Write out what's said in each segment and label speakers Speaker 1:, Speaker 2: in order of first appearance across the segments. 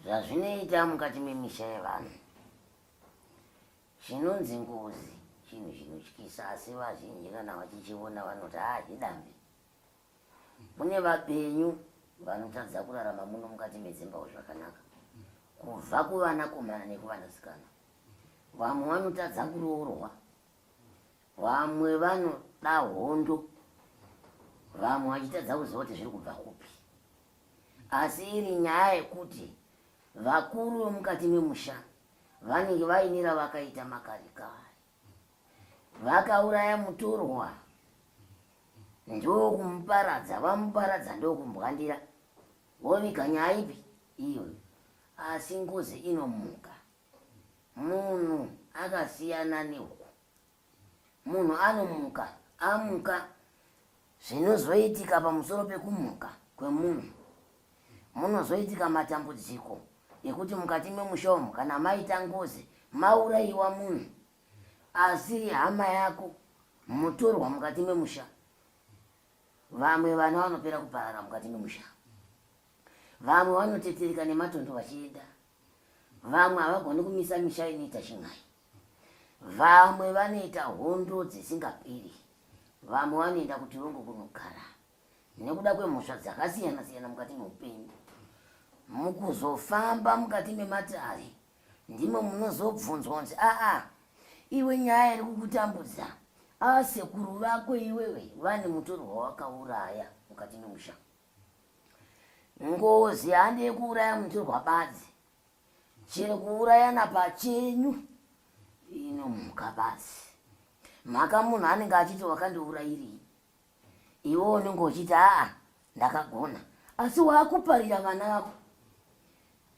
Speaker 1: Zvazvinoita mukati memisha yevanhu. Chinonzi ngozi chinhu chinotyisa asi vazhinji kana vachichiona vanoti haa chidambe. Mune vapenyu vanotadza kurarama muno mukati medzimbawo zvakanaka kubva kuvanakomana nekuvanasikana. Vamwe vanotadza kuroorwa, vamwe vanoda hondo, vamwe vachitadza kuziva kuti zviri kubva kupi. Asi iri nyaya yekuti vakuru vemukati memusha vanenge vaine ravakaita makare kare. Vakauraya mutorwa ndokumuparadza, vamuparadza ndokumbwandira, voviga nyaya ipi iyoyo. Asi ngozi inomuka munhu akasiyana nehuku. Munhu anomuka amuka zvinozoitika pamusoro pekumuka kwemunhu munozoitika matambudziko ekuti mukati memusha umu kana maita ngozi mauraiwa munhu asiri hama yako mutorwa mukati memusha vamwe vana vanopera kuparara mukati memusha vamwe vanotetereka nematondo vachienda vamwe havagoni kumisa misha inoita chin'ai Vamwe vanoita hondo dzisingaperi, vamwe vanoenda kutirongo kunogara nekuda kwemhosva dzakasiyana-siyana mukati meupenyu. Mukuzofamba mukati mematare ndimo munozobvunzwa kunzi aa iwe nyaya iri kukutambudza asekuru vako iwewe vane mutorwa wakauraya mukati memusha. Ngozi handi yekuuraya mutorwa badzi Chero kuurayana pachenyu inomhuka basi. Mhaka munhu anenge achiti wakandiurayirei, iwe unenge uchiti aa ndakagona, asi waakuparira vana vako,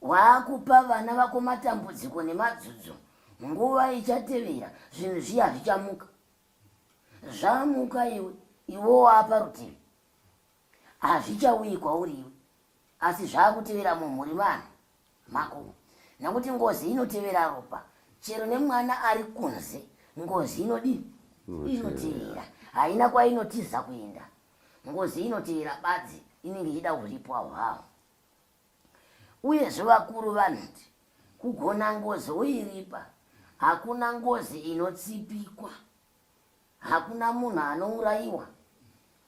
Speaker 1: waakupa vana vako matambudziko nemadzudzo. Nguva ichatevera zvinhu zviya zvichamuka, zvamuka iwe iwe waapa rutivi, hazvichauyi kwauri iwe asi zvakutevera mumhuri vanhu mako nekuti ngozi inotevera ropa chero nemwana ari kunze ngozi inodii inotevera haina kwainotiza kuenda ngozi inotevera badzi inenge ichida kuripwa hwao uyezve vakuru vanoti kugona ngozi woiripa hakuna ngozi inotsipikwa Hakuna munhu anourayiwa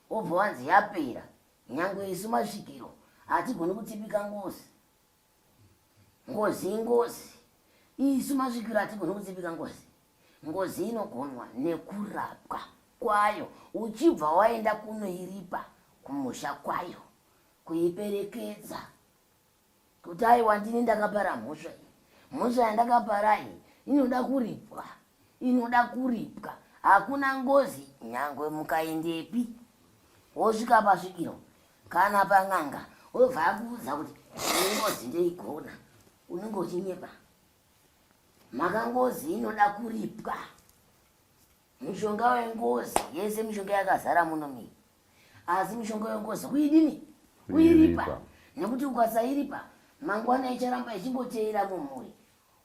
Speaker 1: obva wanzi yapera nyangwe isu masvikiro hatigoni kutsipika ngozi. Ngozi ingozi. Isu masvikiro hatigoni kutsipika ngozi. Ngozi inogonwa nekurapwa kwayo uchibva waenda kunoiripa kumusha kwayo kuiperekedza kuti aiwa ndini ndakapara mhosva iyi mhosva yandakapara iyi inoda kuripwa inoda kuripwa hakuna ngozi nyangwe mukaendepi wosvika pasvikiro kana pan'anga wobva akuudza kuti ngozi ndoigona unenge uchinyepa mhaka ngozi inoda kuripwa Mishonga wengozi yese mishonga yakazara muno mii asi mishonga wengozi kuidini kuiripa nekuti ukasairipa mangwana icharamba ichingoteera mumhuri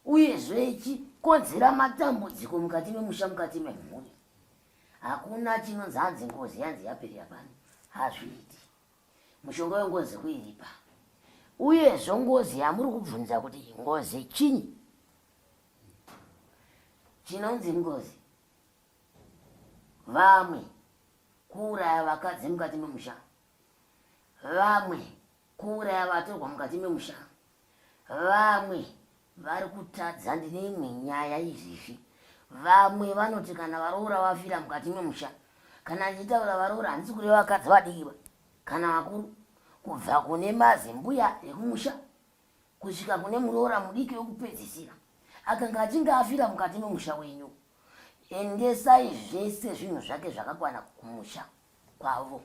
Speaker 1: uyezve ichikonzera matambudziko mukati memusha mukati memhuri hakuna chinonzi hanzi ngozi yanzi yaperera pano hazviiti mushonga wengozi kuiripa uyezve ngozi yamuri kubvunza kuti ngozi chinyi Chinonzi ngozi vamwe kuuraya vakadzi mukati memusha, vamwe kuuraya vatorwa mukati memusha, vamwe vari kutadza. Ndine imwe nyaya izvizvi, vamwe vanoti kana varoora vafira mukati memusha, kana ndichitaura varoora handisi kureva vakadzi vadiki kana vakuru, kubva kune mazimbuya ekumusha kusvika kune muroora mudiki wekupedzisira akanga achinge afira mukati memusha wenyu. Endesai zvese zvinhu zvake zvakakwana kumusha kwavo.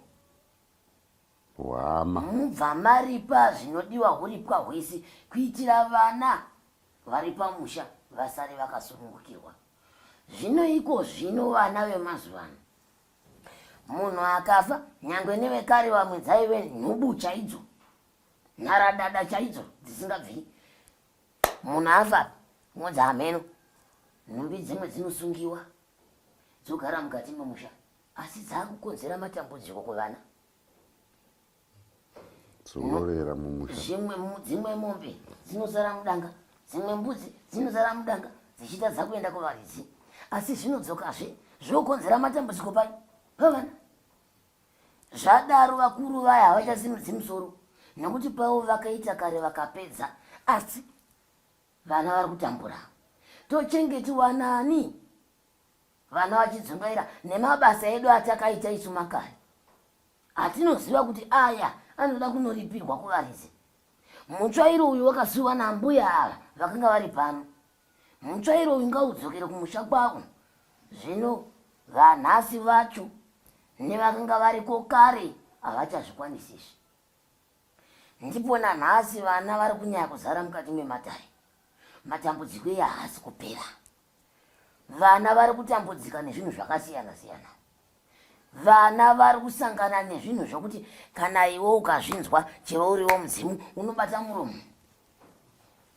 Speaker 2: Hwama.
Speaker 1: Mubva maripa zvinodiwa huripwa hwese kuitira vana vari pamusha vasare vakasunungukirwa. Zvino iko zvino vana vemazuvano munhu akafa nyangwe nevekare vamwe dzaive nhubu chaidzo nharadada chaidzo dzisingabviri munhu afa ngodza hameno nhumbi dzimwe dzinosungiwa dzogara mukati memusha asi dzakukonzera matambudziko kuvana.
Speaker 2: Dzororera mumusha.
Speaker 1: Zvimwe dzimwe mombe dzinosara mudanga, dzimwe mbudzi dzinosara mudanga dzichitadza kuenda kuvaridzi. Asi zvinodzokazve zvokonzera matambudziko pai pavana. Zvadaro vakuru vaya havachasimudzi musoro nekuti pavo vakaita kare vakapedza asi vana vari kutambura. Tochengetiwa nani? Vana vachidzungaira nemabasa edu atakaita isu makare atinoziva kuti aya anoda kunoripirwa kuvaridzi. Mutsvairo uyu wakasiiwa nambuya ava vakanga vari pano. Mutsvairo uyu ngaudzokere kumusha kwavo. Zvino vanhasi vacho nevakanga variko kare havachazvikwanisi izvi. Ndipo nanhasi vana vari kunyaya kuzara mukati mematare. Matambudziko iye haasi kupera. Vana vari kutambudzika nezvinhu zvakasiyana siyana. Vana vari kusangana nezvinhu zvokuti kana iwe ukazvinzwa chero uriwo mudzimu unobata muromo.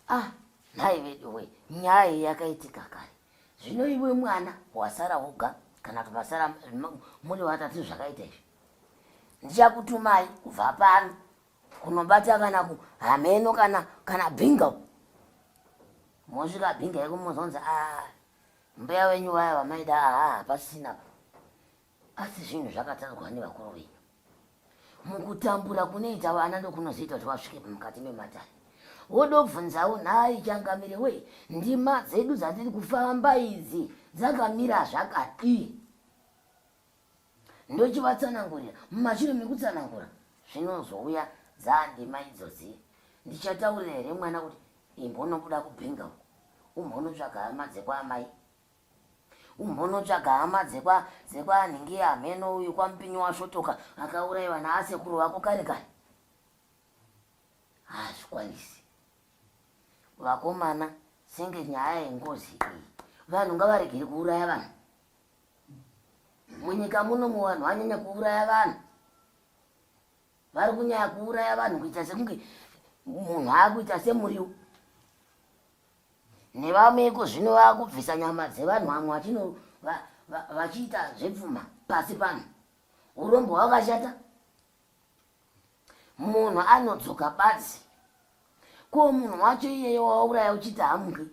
Speaker 1: Ah, nhai veduwe, nyaya iyi yakaitika kare. Zvino iwe mwana wasara woga kana kuti masara muri vatatu zvakaita izvi. Ndichakutumai kubva pano kunobata kana kuhameno kana kana binga. Mosvika binga iko mozonzi ah mbuya wenyu vaya vamaida ah hapasisina pa. Asi zvinhu zvakatadzwa nevakuru venyu. Mukutambura kunoita vana ndokunozoita kuti vasvike mukati mematare. Wodobvunzawo nhai changamire we ndima dzedu dzatiri kufamba idzi dzakamira zvakadii? Ndochivatsanangurira mumashure mekutsanangura zvinozouya dzandima idzodzi. Ndichataurira here mwana kuti imbonobuda kubhinga uko umbonotsvaga hama dzekwaamai umbonotsvaga hama dzekwa dzekwanhingi hameno uyu kwamupinyi wasvotoka akaurayiwa naasekuru vako kare kare hazvikwanisi vakomana senge nyaya yengozi iyi vanhu ngavaregere kuuraya vanhu munyika muno muvanhu vanyanya kuuraya vanhu vari kunyanya kuuraya vanhu kuita sekunge munhu akuita semuriwo Nevamwe iko zvino vakubvisa nyama dzevanhu vamwe vachino vachiita zvepfuma pasi pano. Urombo hwakashata. Munhu anodzoka badzi. Ko munhu wacho iyeye wauraya uchiti hamuki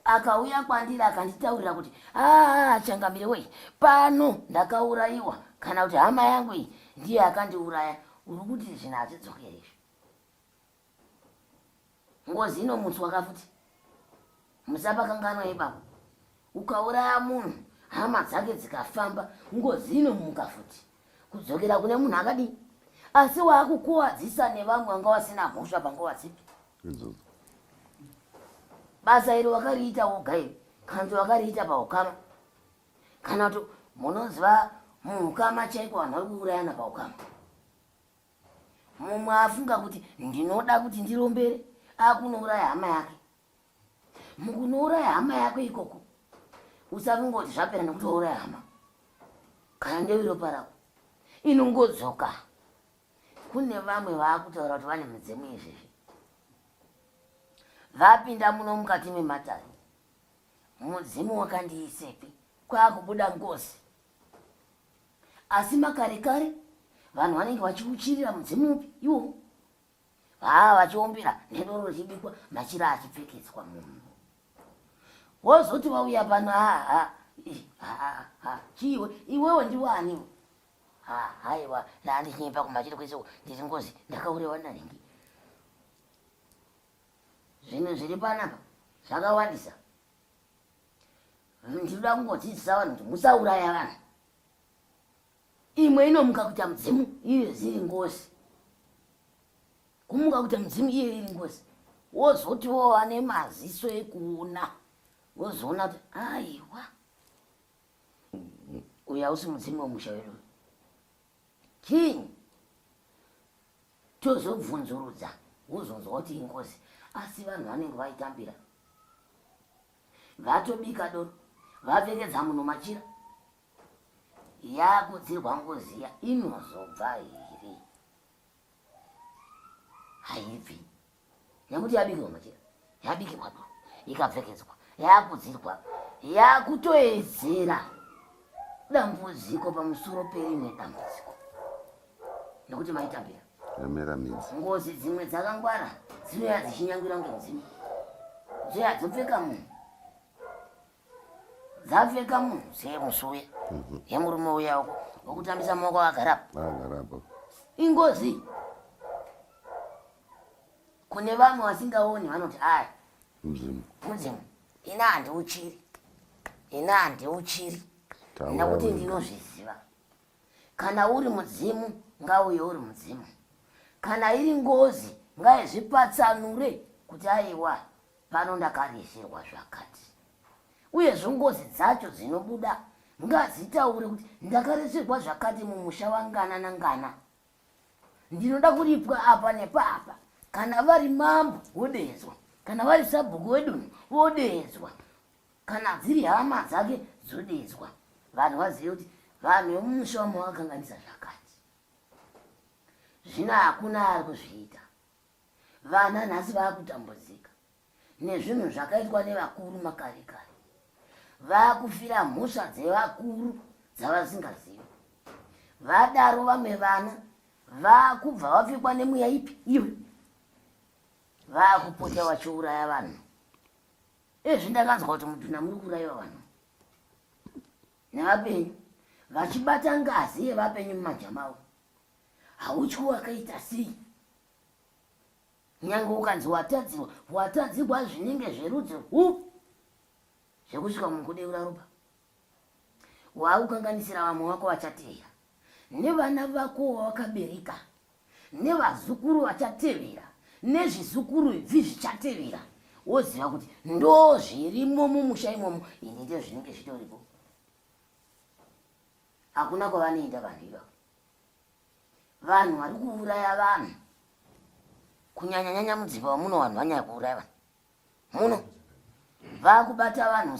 Speaker 1: akauya kwandiri akanditaurira kuti aa changamire wei pano ndakaurayiwa kana kuti hama yangu iyi ndiye akandiuraya uri kuti zvinhu hazvidzokeri izvi Ngozi inomutswa ka futi. Musapakanganwa ipapo. Ukauraya munhu hama dzake dzikafamba ngozi inomuka futi. Kudzokera kune munhu akadii? Asi waakukuwadzisa nevamwe vanga vasina mhosva panguva dzipi?
Speaker 2: Idzodzo.
Speaker 1: Basa iri wakariita woga iri kana kuti wakariita paukama kana kuti munoziva muukama chaiko vanhu vari kuurayana paukama. Mumwe afunga kuti ndinoda kuti ndirombere akunouraya hama yake. Mukunouraya hama yako ikoko usafunga kuti zvapera nekuti wauraya hama. Kana ndewiropa rako inongodzoka. Kune vamwe vaakutaura kuti vane midzimu izvezvi. Vapinda muno mukati mematare. Mudzimu wakandiisepi? Kwakubuda ngozi. Asi makare kare vanhu vanenge vachiuchirira mudzimu upi iwowo haa vachiombera nedoro richibikwa machira achipfekedzwa munhu wozoti vauya pano haa chiiwe iwewe ndiwaniwe haiwa ndandichinyepa kumachiri kwese ndiri ngozi ndakaurewa nanhingi zvinhu zviri panapa zvakawandisa Ndinoda kungodzidzisa vanhu kuti musauraya vanhu. Imwe inomuka kuita mudzimu iyo ziri ngozi. Kumuka kuita mudzimu iyo iri ngozi. Wozoti wova nemaziso ekuona. Wozoona kuti aiwa uyu hausi mudzimu wemusha wedu. Chii? Tozobvunzurudza wozonzwa kuti ingozi asi vanhu vanenge vaitambira. Vatobika doro vapfekedza munhu machira yakudzirwa ngozi iya inozobva here? Haibvi nekuti yabikirwa machira yabikirwa doro ikapfekedzwa yakudzirwa yakutoedzera dambudziko pamusoro perimwe dambudziko nekuti maitambira.
Speaker 2: Yamera midzi.
Speaker 1: Ngozi dzimwe dzakangwara dzinouya dzichinyangira kunge mudzimu. Dzoya dzopfeka munhu. Dzapfeka munhu semusi uya. Yemurume uya uko wekutambisa maoko akagara apa.
Speaker 2: Akagara apa.
Speaker 1: Ingozi. Kune vamwe vasingaoni vanoti aya.
Speaker 2: Mudzimu.
Speaker 1: Mudzimu. Ina handiuchiri. Ina handiuchiri. Nekuti ndinozviziva. Kana uri mudzimu ngauye uri mudzimu. Kana iri ngozi ngaizvipatsanure kuti aiwa pano ndakarisirwa zvakati. Uyezve ngozi dzacho dzinobuda ngadzitaure kuti ndakarisirwa zvakati mumusha wangana nangana. Ndinoda kuripwa apa nepapa. Kana vari mambo vodeedzwa, kana vari sabhuku wedunhu vodeedzwa, kana dziri hama dzake dzodeedzwa. Vanhu vazive kuti vanhu vemumusha wamo vakakanganisa zvakati. Zvino hakuna ari kuzviita. Vana nhasi vakutambudzika nezvinhu zvakaitwa nevakuru makare kare. Vakufira mhosva dzevakuru dzavasingazivi. Vadaro vamwe vana vakubva vapfekwa nemweya ipi iwe vakupota vachiuraya vanhu. Ezvi ndakanzwa kuti mudhuna muri kuurayiwa vanhu nevapenyu vachibata ngazi yevapenyu mumajama avo. Hautyi wakaita sei? Nyange ukanzi watadzirwa, watadzirwa zvinenge zverudzi rwupi zvekusvika mukudeura ropa. Wakukanganisira vamwe vako vachatevera, nevana vako wawakabereka, nevazukuru vachatevera, nezvizukuru ibvi zvichatevera. Woziva kuti ndo zvirimo mumusha imomo, ini ndizvo zvinenge zvitoripo. Hakuna kwavanoenda vanhu ivavo. Vanhu vari kuuraya vanhu kunyanya nyanya mudzimba muno vanhu vanyanya kuuraya vanhu muno vakubata vanhu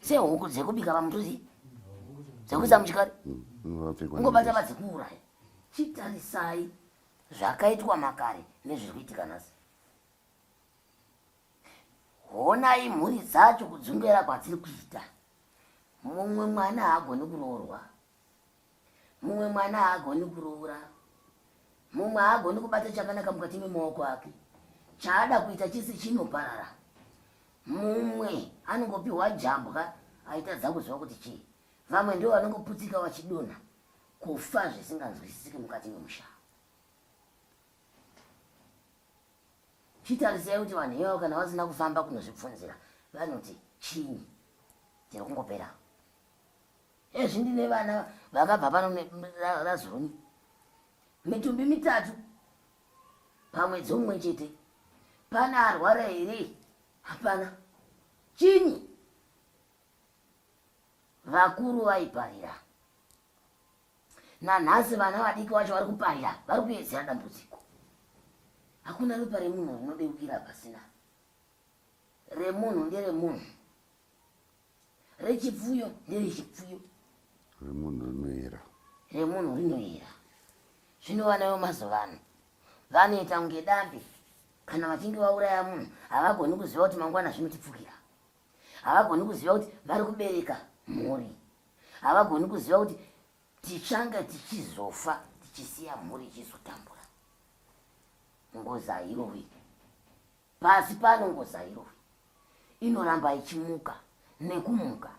Speaker 1: sehuku dzekubika pamutuzi dzekuisa muchikari ungobata vadzekuuraya. Chitarisai zvakaitwa makare nezviri kuitika nhasi. Honai mhuri dzacho kudzungera kwadziri kuita. Mumwe mwana haagoni kuroorwa, mumwe mwana haagoni kuroora, mumwe haagoni kubata chakanaka mukati memaoko ake, chaada kuita chese chinoparara. Mumwe anongopiwa jambwa aitadza kuziva kuti chii. Vamwe ndivo vanongoputsika vachidonha kufa zvisinganzwisisiki mukati memusha. Chitarisai kuti vanhu ivavo kana vasina kufamba kunozvibvunzira vanoti chinyi tiri kungopera. Ezvi ndine vana vakabva pano razuruni mitumbi mitatu pamwedzi umwe chete. Pane arwara here? Hapana. Chinyi? Vakuru vaiparira. Nanhasi vana vadiki vacho vari kuparira, vari kuedzera dambudziko. Hakuna ropa remunhu rinodeukira pasina. Remunhu nderemunhu. Rechipfuyo nderechipfuyo.
Speaker 2: Remunhu rinoera.
Speaker 1: Remunhu rinoera. Zvino vana vemazuva ano vanoita kunge dambe kana vachinge vauraya munhu havagoni kuziva kuti mangwana zvinotipfukira. Havagoni kuziva kuti vari kubereka mhuri. Havagoni kuziva kuti tichange tichizofa tichisiya mhuri ichizotambura. Ngozi hairovi. Pasi pano ngozi hairovi. Inoramba ichimuka nekumuka.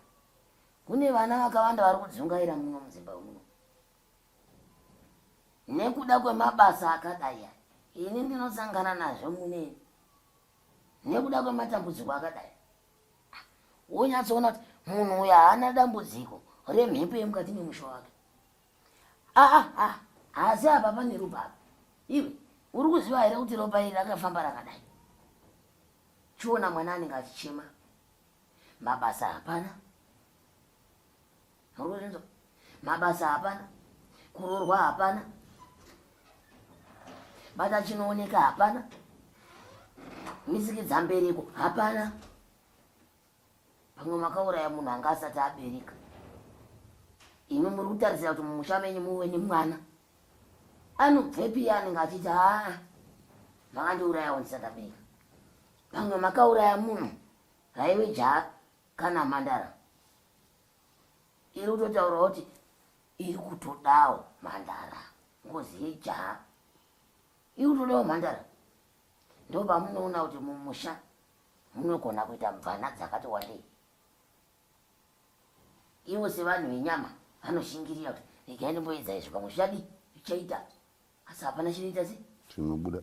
Speaker 1: Kune vana vakawanda vari kudzungaira muno mudzimba muno. Nekuda kwemabasa akadai aya, ini ndinosangana nazvo mune nekuda kwematambudziko akadai. Wonyatsoona kuti munhu uyu haana dambudziko remhepo yemukati memusha wake. Aa, ah, asi apa pane ropa apa. Iwe, uri kuziva here kuti ropa iri rakafamba rakadai? Chiona mwana anenge achichema. Mabasa hapana. Muri kuzvinzwa? Mabasa hapana. Kuroorwa hapana. Bata chinooneka hapana. Misikidza mbereko hapana. Pamwe makauraya munhu anga asati abereka. Imi muri kutarisira kuti mumusha menyu muve nemwana. Anobvepi iye anenge achiti haa makandiurayawo ndisati abereka. Pamwe makauraya munhu raive jaa kana mhandara. Iri kutotaura kuti iri kutodawo mhandara ngozi yejaha. Iri kutodawo mhandara. Ndopamunoona kuti mumusha munogona kuita mvana dzakati wandei. Ivo sevanhu venyama vanoshingirira kuti regai ndimboedza izvi pamwe zvichadii zvichaita asi hapana chinoita se
Speaker 2: chinobuda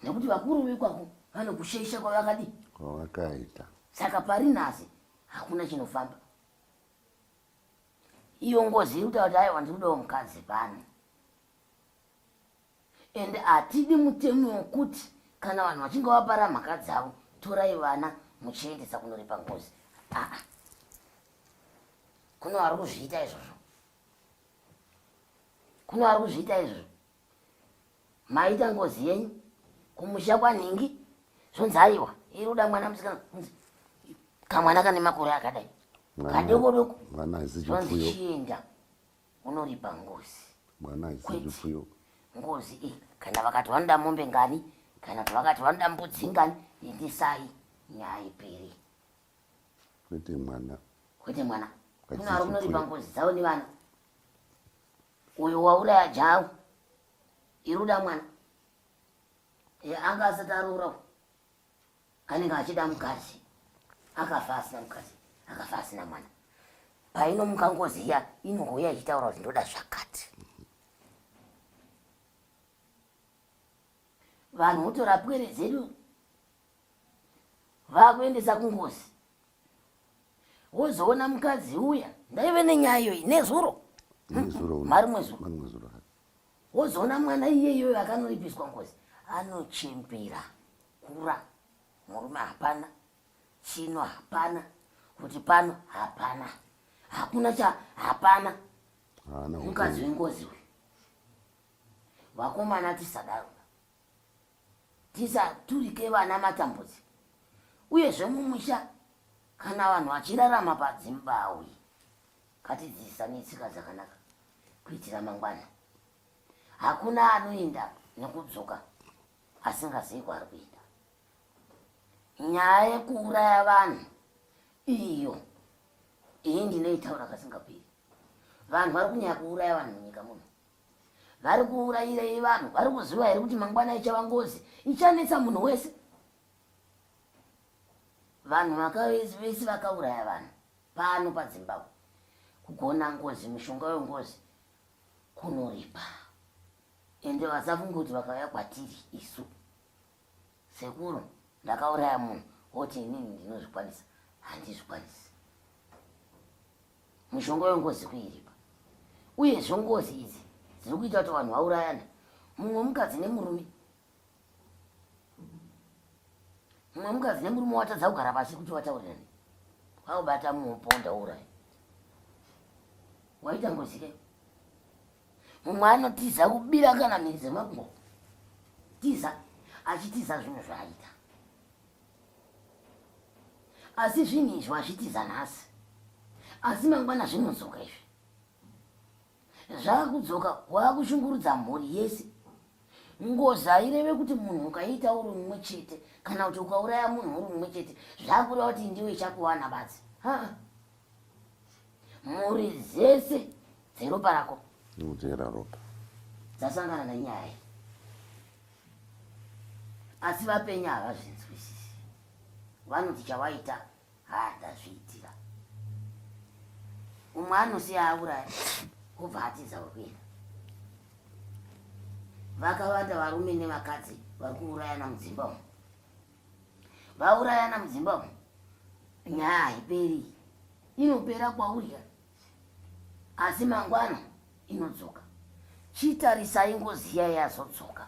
Speaker 1: nekuti vakuru vekwako vanokushaisha kwavakadii
Speaker 2: kwavakaita.
Speaker 1: Saka pari nhasi hakuna chinofamba. Iyo ngozi iri kutaura kuti aiwa ndiri kudawo mukadzi pano. And hatidi mutemo wekuti kana vanhu vachinge vapara mhaka dzavo torai vana muchiendesa kunoripa ngozi. Aa. Kune vari kuzviita izvozvo. Kune vari kuzviita izvozvo. Maita ngozi yenyu kumusha kwanhingi zvonzi aiwa iri kuda mwana musikana kamwana kane makore akadai kadoko doko zvonzi chienda unoripa ngozi
Speaker 2: mwana haisi chipfuyo
Speaker 1: ngozi iyi kana vakati vanoda mombe ngani kana kuti vakati vanoda mbudzi ngani indisai nyaya iperi
Speaker 2: kwete mwana
Speaker 1: kwete mwana kune vari kunoripa ngozi dzavo nevana uyo wauraya jau iruda mwana e, anga asati aroora anenge achida mukadzi akafa asina mukadzi akafa asina mwana painomuka ngozi iya inongouya ichitaura kuti ndoda zvakati vanhu votora pwere dzedu vakuendesa kungozi wozoona mukadzi uya ndaive nenyaya iyoyi nezuro marimwe zuro wozoona mwana iyeyoyo akanoripiswa ngozi anochembera kura murume hapana chino hapana kuti pano hapana hakuna cha hapana mukadzi wengozi uyu vakomana tisadaro tisaturike vana matambudziko uyezve mumusha kana vanhu vachirarama padzimbawi ngatidzidzisane tsika dzakanaka kuitira mangwana hakuna anoenda nekudzoka asingazivi kwaari kuenda. Nyaya yekuuraya vanhu iyo iyi ndinoitaura kasingaperi. Vanhu vari kunyanya kuuraya vanhu munyika muno. Vari kuurayirei vanhu? Vari kuziva here kuti mangwana ichava ngozi ichanetsa munhu wese? Vanhu vese vakauraya vanhu pano paZimbabwe kugona ngozi, mishonga wengozi kunoripa. Ende vasafunge kuti vakauya kwatiri isu sekuru ndakauraya munhu woti inini ndinozvikwanisa handizvikwanisi mishonga yengozi kuiripa uyezve ngozi idzi dziri kuita kuti vanhu vaurayane mumwe mukadzi nemurume mumwe mukadzi nemurume watadza kugara pasi kuti wataurirane kwaubata muponda uraya waita ngozi ke mumwe anotiza kubira kana mhiri dzemakumbo tiza achitiza zvinhu zvaaita asi zvinhu izvi wazvitiza nhasi asi mangwana zvinodzoka izvi zvakudzoka wakushungurudza mhuri yese ngozi haireve kuti munhu ukaita uri mumwe chete kana kuti ukauraya munhu uri mumwe chete zvakureva kuti ndiwe ichakuwana badzi haa mhuri dzese dzeropa rako
Speaker 2: Inoteera ropa.
Speaker 1: Dzasangana nenyaya iyi. Asi vapenya havazvinzwisisi. Vanoti chawaita haa ndazviitira. Umwe anosiya auraya obva atiza wekuenda. Vakawanda varume nevakadzi vari kuurayana mudzimba umu. Vaurayana mudzimba umu. Nyaya haiperi. Inopera kwauri asi mangwana inodzoka chitarisai ngozi iya yazodzoka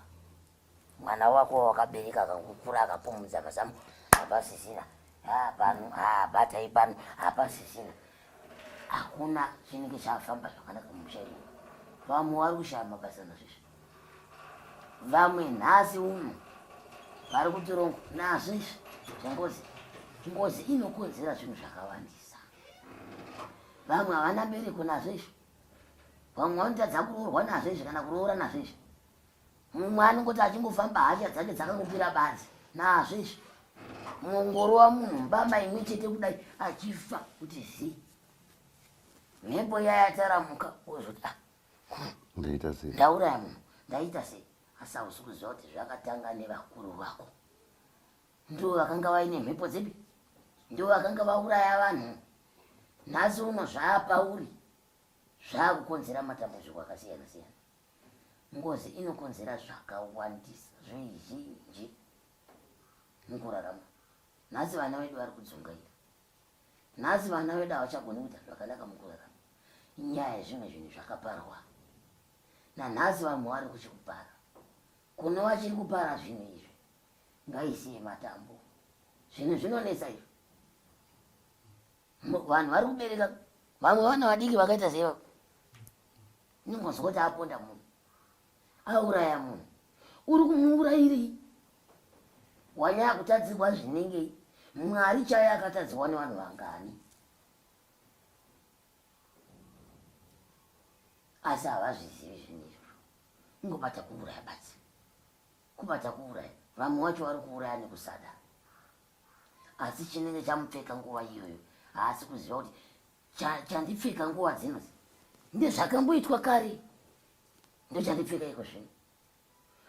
Speaker 1: mwana wako wawakabereka akangokura akapumudza mazamu hapasisina pano batai pano hapasisina hakuna chinenge chafamba zvakanaka mumusha imomo vamwe vari kushaya mabasa nazvizvi vamwe nhasi uno vari kutirongo nazvo izvi zvengozi ngozi inokonzera zvinhu zvakawandisa vamwe havana bereko nazvo izvi vamwe vanotadza kuroorwa nazvo izvi kana kuroora nazvo izvi mumwe anongoti achingofamba hasha dzake dzakangokwira badzi nazvo izvi mongorova munhu mbama imwe chete kudai achifa kuti zii mhepo iya yataramuka wozoti ah
Speaker 2: ndaita sei
Speaker 1: ndauraya munhu ndaita sei Asi hausi kuziva kuti zvakatanga nevakuru vako. Ndivo vakanga vaine mhepo dzipi? Ndivo vakanga vauraya vanhu. Nhasi uno zvaapauri zvakukonzera matambudziko akasiyana siyana. Ngozi inokonzera zvakawandisa zvizhinji mukurarama. Nhasi vana vedu vari kudzungaira. Nhasi vana vedu havachagoni kuita zvakanaka mukurarama. Inyaya yezvimwe zvinhu zvakaparwa. Nanhasi vamwe vari kuchikupara. Kuno vachiri kupara zvinhu izvi. Ngaisiye matambo. Zvinhu zvinonetsa izvi. Vanhu vari kubereka vamwe vana vadiki vakaita seivavo. Inongonzwa kuti aponda munhu. Auraya munhu. Uri kumuurayirei? Wanyaya kutadzirwa zvinengei? Mwari chaiye akatadzirwa nevanhu vangani? Asi havazvizivi zvinhu izvozvo. Ingobata kuuraya badzi. Kubata kuuraya. Vamwe vacho vari kuuraya nekusada. Asi chinenge chamupfeka nguva iyoyo haasi kuziva kuti chandipfeka nguva dzino ndezvakamboitwa kare ndochandipfeka iko zvino.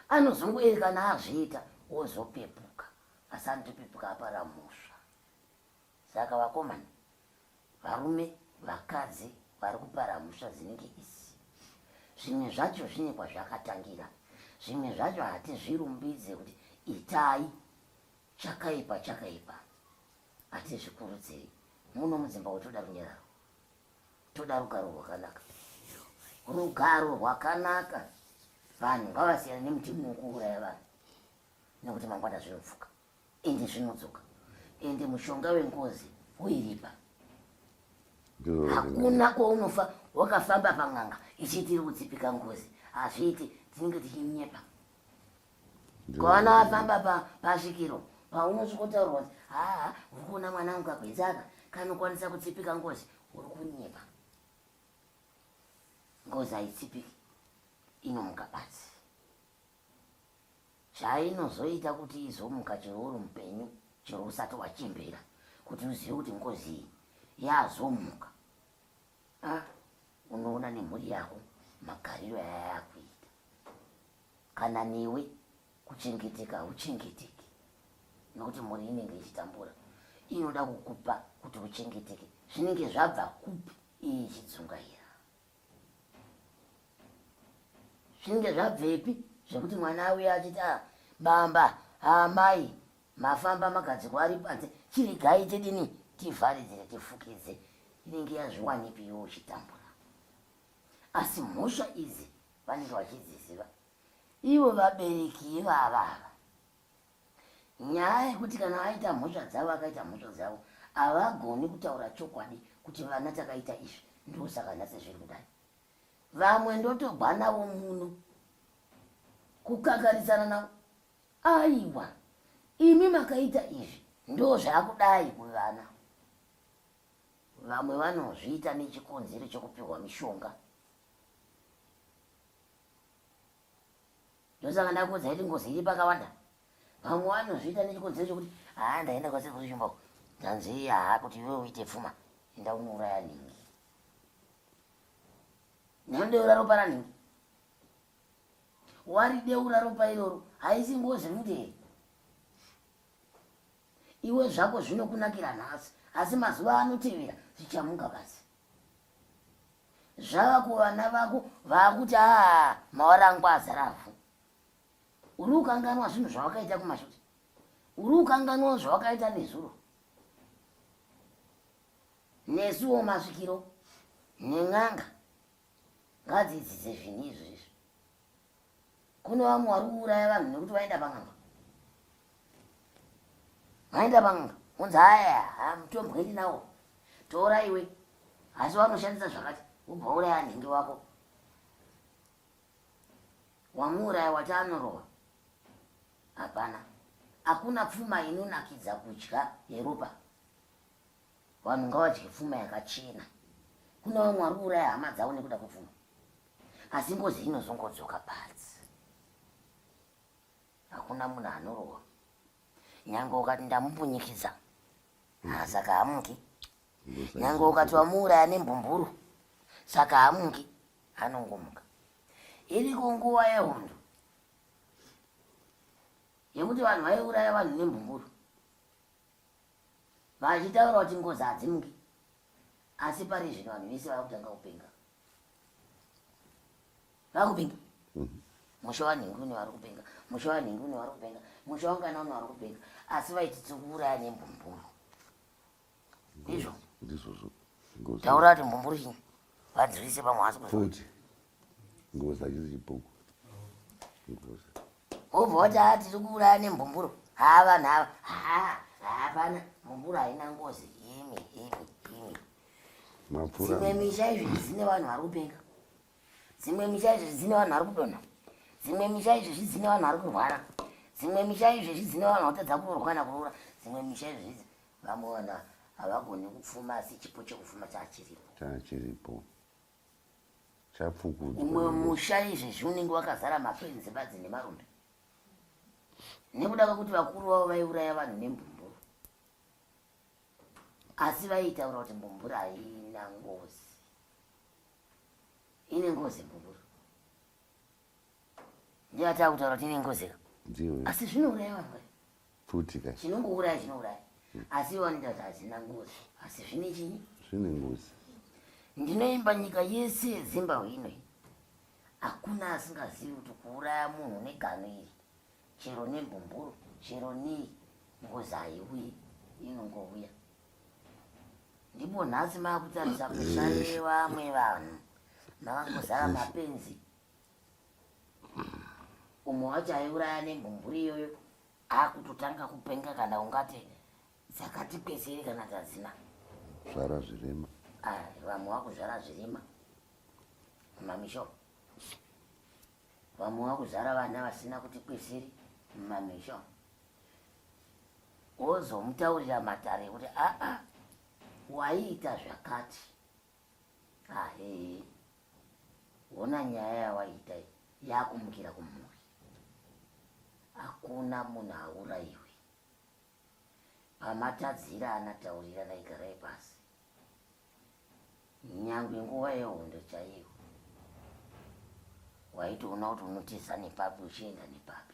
Speaker 1: Anozongoerekana azviita wozopepuka asi anotopepuka apara mhosva. Saka vakomana, varume, vakadzi vari kupara mhosva dzinenge idzi, zvimwe zvacho zvine kwazvakatangira, zvimwe zvacho hatizvirumbidze kuti itai chakaipa chakaipa, hatizvikurudziri. Muno mudzimba toda runyararo, toda rugaro rwakanaka, rugaro rwakanaka. Vanhu ngavasiyane nemutemo wekuuraya vanhu nekuti mangwana zvinopfuka. Ende zvinodzoka. Ende mushonga wengozi woiripa. Hakuna kwaunofa wakafamba pan'anga ichiti iri kutsipika ngozi. Hazviiti, tinenge tichinyepa. Kwawana wafamba pasvikiro paunosvikotaurwa kuti haa uri kuona mwana wangu kagwenzi aka kanokwanisa kutsipika ngozi, uri kunyepa. Ngozi haitsipiki, inomuka badzi. Chainozoita kuti izomuka chero uri mupenyu chero usati wachembera kuti uzive kuti ngozi iyi yazomuka ah, unoona nemhuri yako magariro yayakuita kana newe kuchengeteka hauchengeteki nokuti mhuri inenge ichitambura inoda kukupa kuti uchengeteke zvinenge zvabva kupi iyi ichidzungaira Zvinenge zvabvepi zvekuti mwana auya achiti ah, bamba amai mafamba magadziko ari panze chiregai tidini tivharidzire tifukidze inenge yazviwanipi iwe uchitambura asi mhosva idzi vanenge vachidziziva ivo vabereki ivava ava Nyaya yekuti kana vaita mhosva dzavo vakaita mhosva dzavo havagoni kutaura chokwadi kuti vana takaita izvi ndosaka nhasi zviri kudai. Vamwe ndotogwa navo muno kukakarisana navo aiwa imi makaita izvi ndozvakudai kuvana. Vamwe vanozviita nechikonzero chekupihwa mishonga. Ndosaka ndakuudza kuti ngozi iri pakawanda. Vamwe vanozviita nechikonzero chekuti haa ndaenda kwasekuru Shumba uko ndanzi haa kuti iwe uite pfuma enda unouraya nhingi. Ndandodeura ropa ranhingi. Warideura ropa iroro haisi ngozi futi here? Iwe zvako zvinokunakira nhasi asi mazuva anotevera zvichamuka basi. Zvava kuvana vako vakuti aa mawara angu azara avhu. Uri kukanganwa zvinhu zvawakaita kumashure. Uri kukanganwa zvawakaita nezuro. Nesuwo masvikiro nen'anga ngadzidzidze zvinhu izvi izvi. Kune vamwe vari kuuraya vanhu nekuti vaenda pan'anga. Vaenda pan'anga unzi haya ha mutombwe ndinawo tora iwe asi vanoshandisa zvakati wobva uraya nhingi wako wamuuraya wati anorohwa hapana hakuna pfuma inonakidza kudya yeropa Vanhu ngavadye pfuma yakachena. Kune vamwe vari kuuraya hama dzavo nekuda kwepfuma. Asi ngozi inozongodzoka badzi. Hakuna munhu anorohwa. Nyange ukati ndamupunyikidza, ah, saka hamuki. Nyange ukati wamuuraya nembumburu, saka hamuki, anongomuka. Iriko nguva yehondo. Yekuti vanhu vaiuraya vanhu nembumburu vachitaura kuti ngozi hadzimuki, asi pari zvino vanhu vese vakutanga kupenga, vakupenga. Musha wanhingi une vari kupenga, musha wanhingi une vari kupenga, musha wangana une vari kupenga, asi vaiti tiri kuuraya nembumburu. Ndizvo.
Speaker 2: Ndizvozvo.
Speaker 1: Taura kuti mbumburu chinyi, vadzivise pamwe hasi.
Speaker 2: Futi ngozi hachisi chipuku, ngozi.
Speaker 1: Wobva wati, haa, tiri kuuraya nembumburu. Haa, vanhu ava, haa, hapana mbumburu, haina ngozi. Imi, imi, imi.
Speaker 2: Mapfura.
Speaker 1: Dzimwe misha izvi dzine vanhu vari kupenga, dzimwe misha izvezvi dzine vanhu vari kudonha, dzimwe misha izvezvi dzine vanhu vari kurwara, dzimwe misha izvezvi dzine vanhu vatadza kuroorwa kana kuroora, dzimwe misha izvezvi vamwe vanhu havagoni kupfuma, asi chipo chekupfuma chachiripo.
Speaker 2: Chachiripo, chapfukudzwa.
Speaker 1: Umwe musha izvezvi unenge wakazara mapenzi badzi nemarombe, nekuda kwekuti vakuru vavo vaiuraya vanhu nembumburu, asi vaitaura kuti mbumburu haina ngozi. Ine ngozi mbumburu, ndiyo ataa kutaura kuti ine ngozi ka.
Speaker 2: Ndiyo.
Speaker 1: Asi zvinouraya vanhu vai.
Speaker 2: Futi ka.
Speaker 1: Chinongouraya chinouraya, asi vanoita kuti hazina ngozi, asi zvine chinyi?
Speaker 2: Zvine ngozi.
Speaker 1: Ndinoimba nyika yese yeZimbabwe inoi, hakuna asingazivi kuti kuuraya munhu negano iri, chero nembumburu, chero nei, ngozi haiuyi, inongouya. Ndipo nhasi maakutarisa misha yevamwe vanhu, makangozara mapenzi. Umwe wacho aiuraya nembumburu iyoyo akutotanga kupenga, kana ungati dzakati kweseri kana dzadzina.
Speaker 2: Zvara zvirema.
Speaker 1: Ah, vamwe vakuzvara zvirema mumamisha, vamwe vakuzvara vana vasina kuti kweseri mumamisha. Wozomutaurira matare ekuti aa, waiita zvakati, ahee, hona nyaya yawaita iyi yakumukira kumhuri. Hakuna munhu aurayiwi. Pamatadzirana, taurirana, igarai pasi. Nyangwe nguva yehondo chaiyo, waitoona kuti unotiza nepapi uchienda nepapi.